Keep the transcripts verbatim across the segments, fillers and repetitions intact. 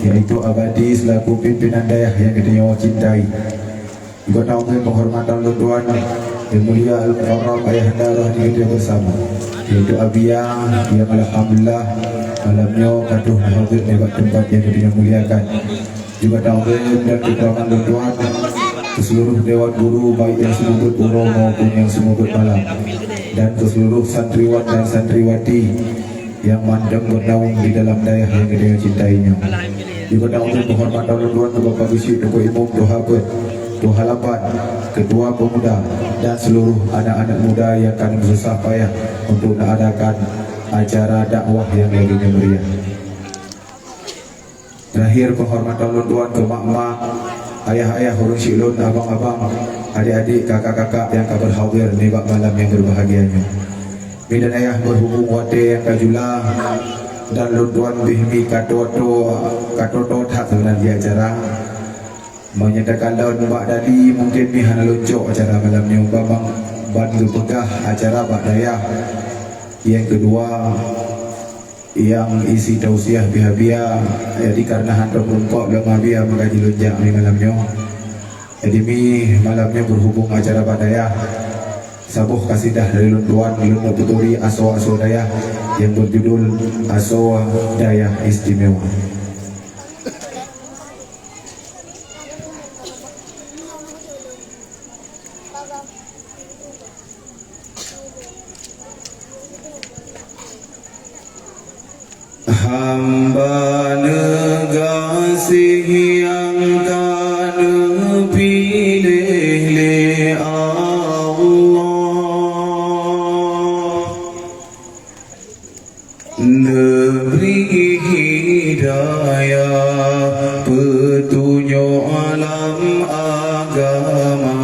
yaitu Abadi selaku pimpinan dayah nyang geutanyoe cintai. Juga tahu penghormatan lôn tuan yang mulia Al-Mukarram Ayahanda Rohani kita bersama, yaitu Abia yang alhamdulillah malam nyoe ka troh hadir di tempat yang kita muliakan. Juga tahu dan keutamaan lôn tuan ke seluruh dewan guru, baik yang seumeubeuet uroe maupun yang seumeubeuet malam, dan ke seluruh santriwan dan santriwati yang mandum bernaung di dalam dayah yang geutanyoe cintai nyoe. Juga tahu penghormatan lôn tuan keu Bapak Geuchik Teungku Imum, Tuha Peuet, Tuha Lapan, Ketua Pemuda, dan seluruh anak-anak muda yang kami susah payah untuk mengadakan acara dakwah yang lagi meriah. Terakhir, penghormatan lôn tuan keu mak-mak, ayah-ayah, ureueng syik lôn, abang-abang, adik-adik, kakak-kakak yang ka berhadir nibak malam yang berbahagia nyoe. Mi dan ayah, berhubung watée nyang ka jula, dan lôn tuan bih mi ka toe-toe, ka toe-toe that seubeuna jih acara. Meunyoe takalon bak tadi, mungken mi hana lôn cok acara malam nyoe, ban, ban geupeugah acara bak dayah. Nyang keudua, nyang isi tausiah biha-biha, jadi karena hantom rumpok lom biha maka jilonjak mi malam nyoe. Jadi mi malam nyoe berhubung acara bak dayah, saboh kasidah dari lôn tuan, lôn neuk peuturi asoe-asoe dayah yang berjudul Asoe Dayah Istimewa. Hamba neugaséh nyang ka neupiléh lé Allah, neubri hidayah peutunyok lam agama.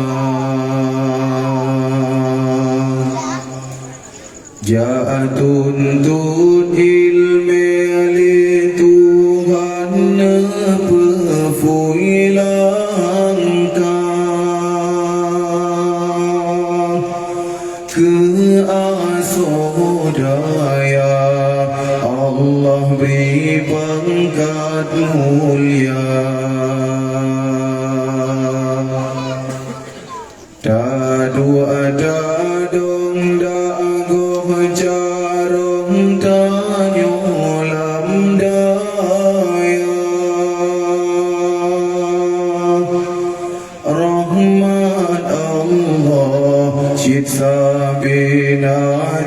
Jak tuntut iéleumé lé Tuhan neupeuphui langkah. Keu asoe dayah Allah bri pangkat mulia. Taduek tadong dagoh carông tanyoe lam dayah. Rahmat Allah cit sabe na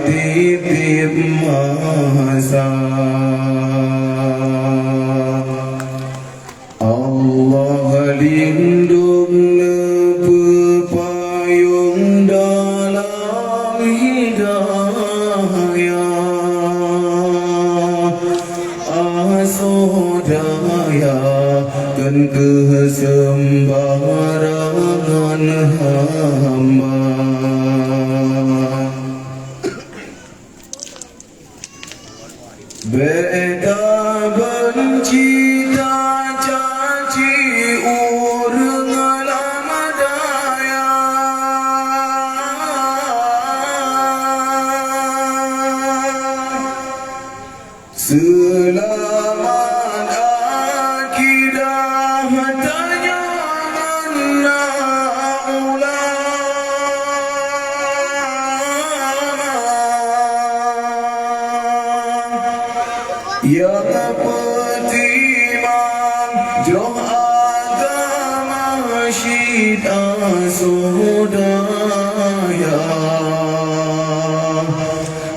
tieb-tieb masa. Allah lindong neupeupayong dalam hidayah. Asoe dayah kon keuh seumbarangan hamba. Bék tabenci tacaci ureuëng lam dayah. Seulamat akidah tanyoe na ulama nyang peutimang jroh agama cit asoe dayah.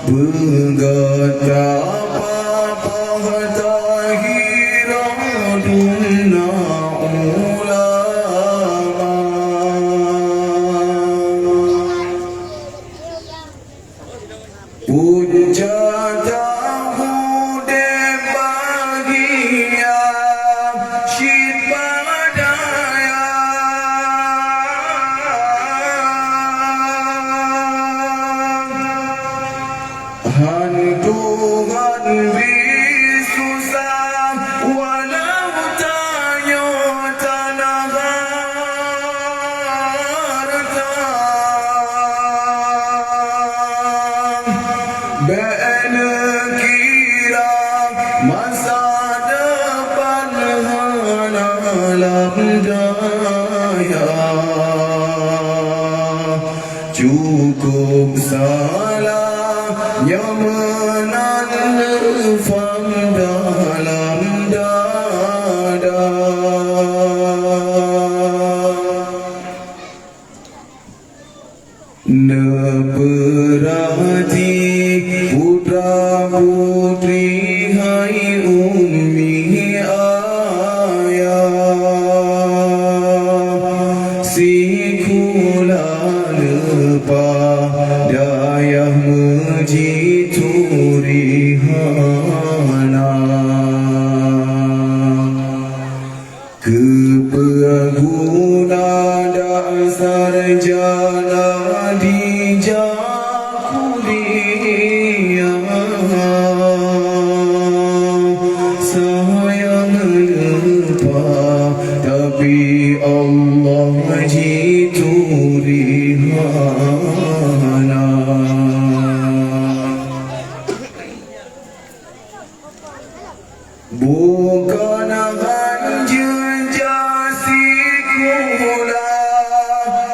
Beugét ka papaih tahiroe dumna ulama. Punca taudeb bahagia cit bak dayah. lam dayah. Cukup salah nyoe meunan neufam dalam dada. Neupeurati putra putri hai ummi ayah, sikula leupah dayah meujituri hana. Keupeue guna dak sarjana dijak kuliah? Sayang leupah, tapi Allah jituri hana. Bukon hanjeuet jak sikula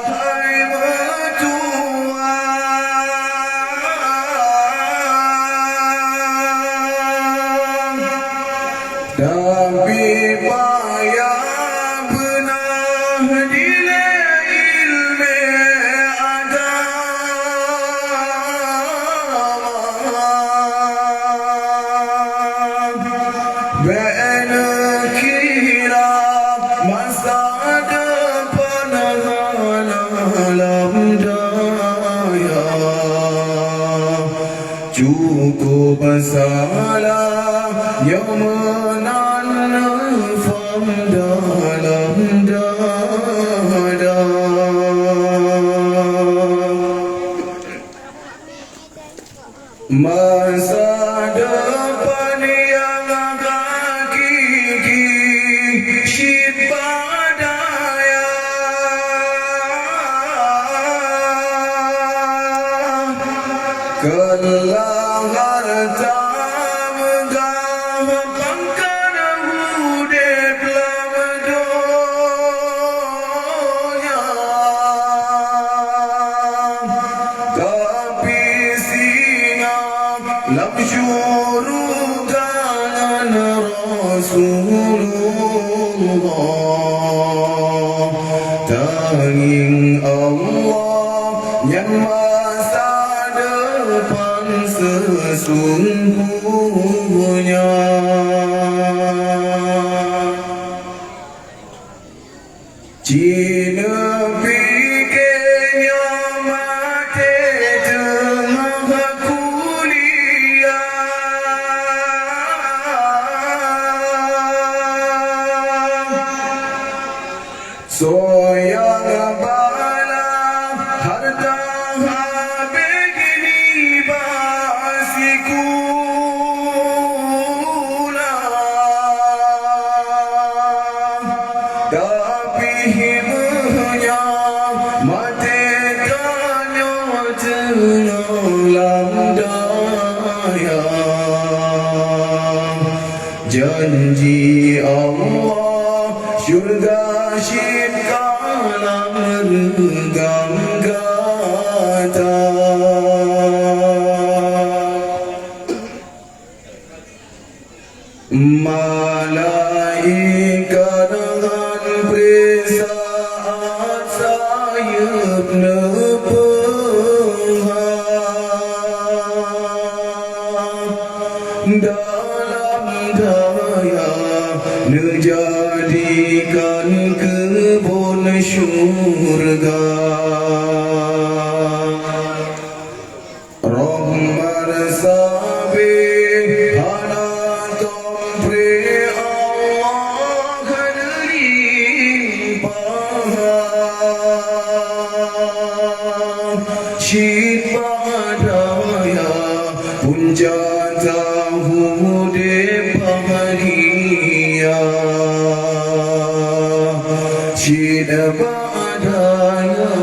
hai meutuwah, tapi payah beuna dilée ileumé agama. Bék neukira masa depan hana lam dayah. Cukup salah nyoe meunan neufam dalam dada. Masa depan nyang hakiki cit bak dayah. Keulah hareuta meugah pangkat udeb lam donya, tapi singoh lam syuruga ngon Rasulullah. Tangieng Allah nyan masa depan sesungguhnya. Ci neupike nyoe maté teungoh kuliah. Soe nyang bala hareuta habéh nibak sikula. Tapi meunyoe maté tanyoe teungoh lam dayah, janji Allah syurga cit ka lam reugam gata. Malaikat ngon preh saát sayeuep neupeuhah, dalam dayah neujadikan keubon syurga. Rahmat sabe hana tom preh Allah neulimpah. Cit bak dayah punjot tahu deuh bahagia. Cit bak dayah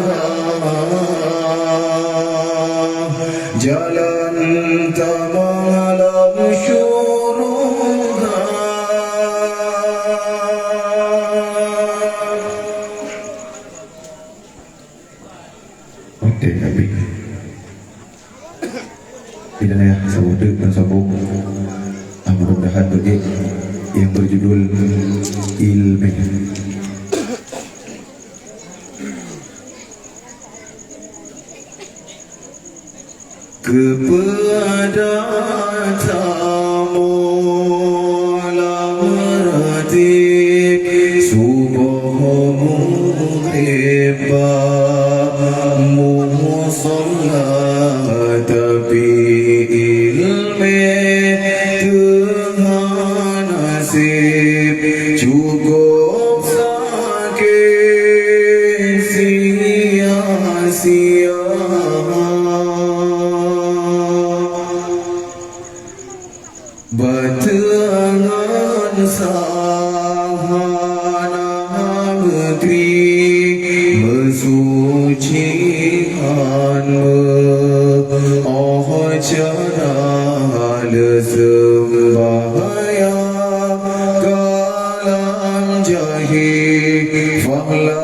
jalan tamong lam syuruga. Di dalam ya, saboh teuk dan saboh. Ah, mudah-mudahan begitu yang berjudul Ilmeh. Keupada tamoe lam ratib suboh muhibba musolla, tapi ilmeh teuhana seb, cukup sakét sia-sia. Bateuangan sahana meutri, meusuci han meu-, oh cara le seumbahyang ka lam jahé, fahla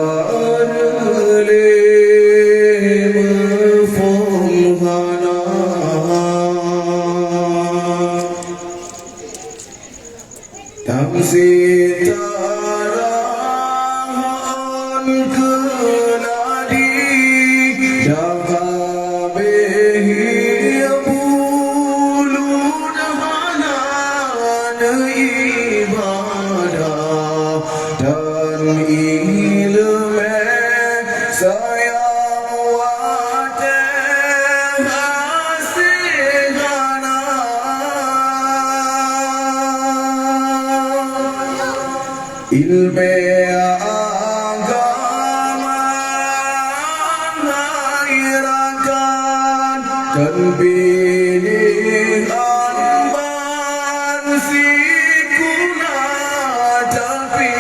le meuphom hana. Tam sitara han keunadi, dah habéh buleuen hana ibadah. Dan ileumèe sayang watèe hase hana. Ileumèe agama hai rakan, kon piléh ban sikula, tapi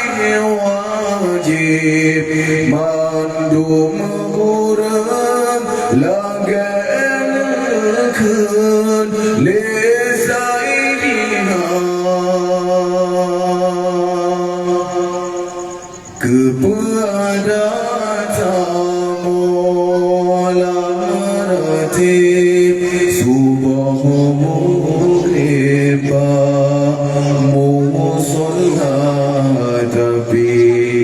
wajéb mandum ureueng lagèe kheun lé Saidina. Keupeue adat tamoe lam ratib suboh muhibba musolla, tapi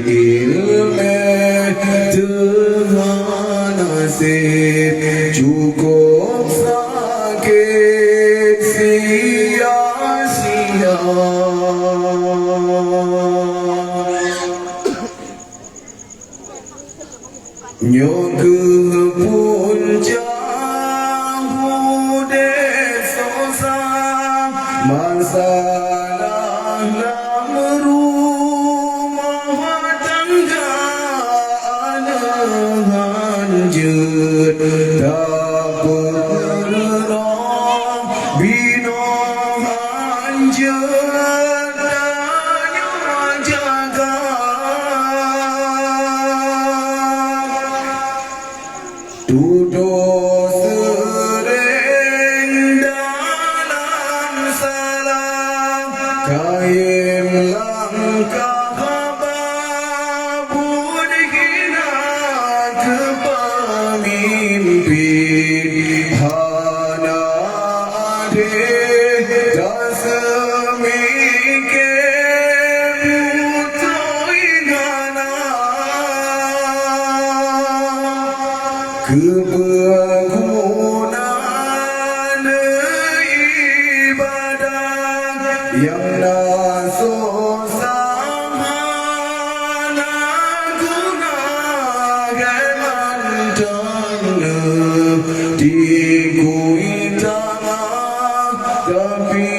ileumèe teuhana sép, cukup sakét sia-sia. Nyoe keuh punca udép sosa, masalah lam rumoh tangga aneuk hanjeuet, tapeureunoe binoe hanjeuet tanyoe jaga. Tutoe seureng dalam salah, kayém langkah haba buet hina keu peumimpin. Hana adé taseumike putroe hana. Keupeue guna neuibadah nyang na sosa hana guna, hai mantong neutikui tangan, tapi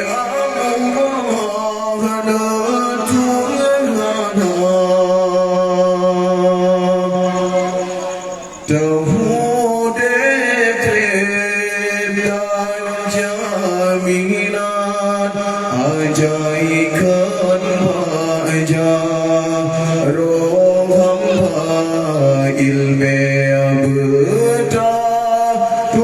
Allah neutuléh hana. Teuhudép dan jaminan, ajai kheun bak jaroe hamba ileumèe beutah.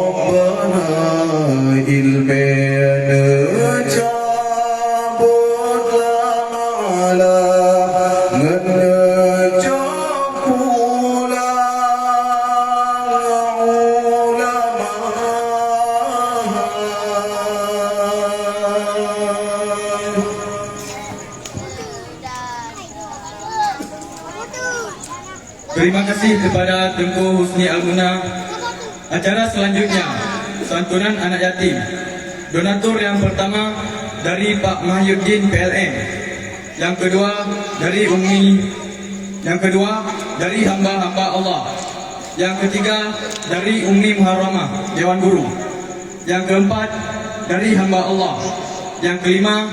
Beuna ilmé neucabot lam alam ngon neucok pulang ulama. Terima kasih kepada Teungku Husni Al-Muna. Acara selanjutnya, santunan anak yatim. Donatur yang pertama dari Pak Mahyuddin P L M. Yang kedua dari Umi, yang kedua dari hamba-hamba Allah. Yang ketiga dari Umi Muharramah, Dewan Guru. Yang keempat dari hamba Allah. Yang kelima